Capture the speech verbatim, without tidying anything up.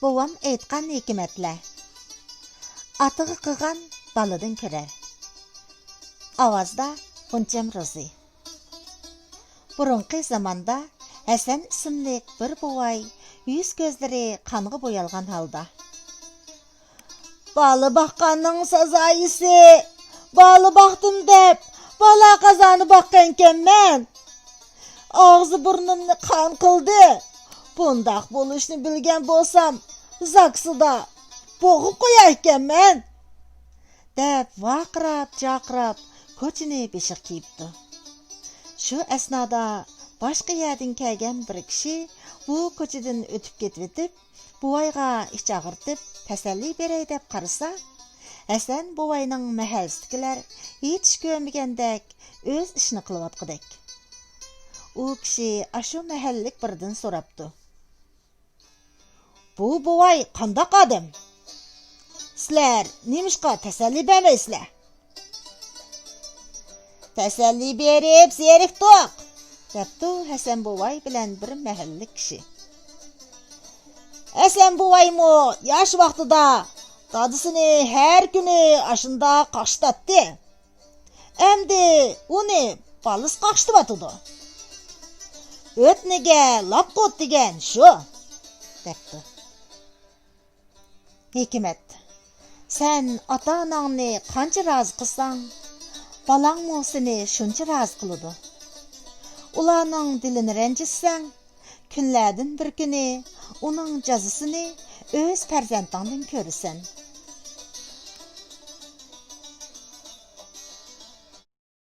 بوۋام ئېيتقان ھېكمەتلەر. ئاتىغا قىلغان بالىدىن كۆرەر. ئاۋازدا غۇنچەم روزى. بۇرۇنقى زاماندا ھەسەن ئىسىملىك بىر بوۋاي يۈز-كۆزلىرى قانغا بويالغان ھالدا، بالا باققاننىڭ سازايىسى، بالا باقتىم دەپ، بالا قازانى باققانكەنمەن. ئاغزى بۇرنۇمنى قان قىلدى. بۇنداق بولۇشنى بىلگەن بولسام، زاكسىدا بوغۇپ قوياركەنمەن، دەپ ۋارقىراپ-جارقىراپ كوچىنى بېشىغا كىيىپتۇ. شۇ ئەسنادا باشقا يەردىن كەلگەن بىر كىشى بۇ كوچىدىن ئۆتۈپ كېتىۋېتىپ، بوۋايغا ئىچ ئاغرىتىپ تەسەللى بېرەي دەپ قارىسا، ھەسەن بوۋاينىڭ مەھەللىسىدىكىلەر ھېچ ئىش كۆرمىگەندەك ئۆز ئىشىنى قىلىۋاتقۇدەك. ئۇ كىشى ئاشۇ مەھەللىلىك بىرىدىن سوراپتۇ: «بۇ بوۋاي قانداق ئادەم؟ سىلەر نېمىشقا تەسەللى بەرمەيسىلەر؟» «تەسەللى بېرىپ زېرىكتۇق!» دەپتۇ ھەسەن بوۋاي بىلەن بىر مەھەللىلىك كىشى. «ھەسەن بوۋايمۇ ياش ۋاقتىدا دادىسىنى ھەر كۈنى ئاشۇنداق قاقشىتاتتى. ئەمدى ئۇنى بالىسى قاقشىتىۋاتىدۇ. ئۆتنىگە لاپ قوت دېگەن شۇ» دەپتۇ. ھېكمەت، سەن ئاتا-ئاناڭنى قانچە رازى قىلساڭ، بالاڭمۇ سېنى شۇنچە رازى قىلىدۇ. ئۇلارنىڭ دىلىنى رەنجىتسەڭ، كۈنلەردىن بىر كۈنى ئۇنىڭ جازىسىنى ئۆز پەرزەنتىڭدىن كۆرىسەن.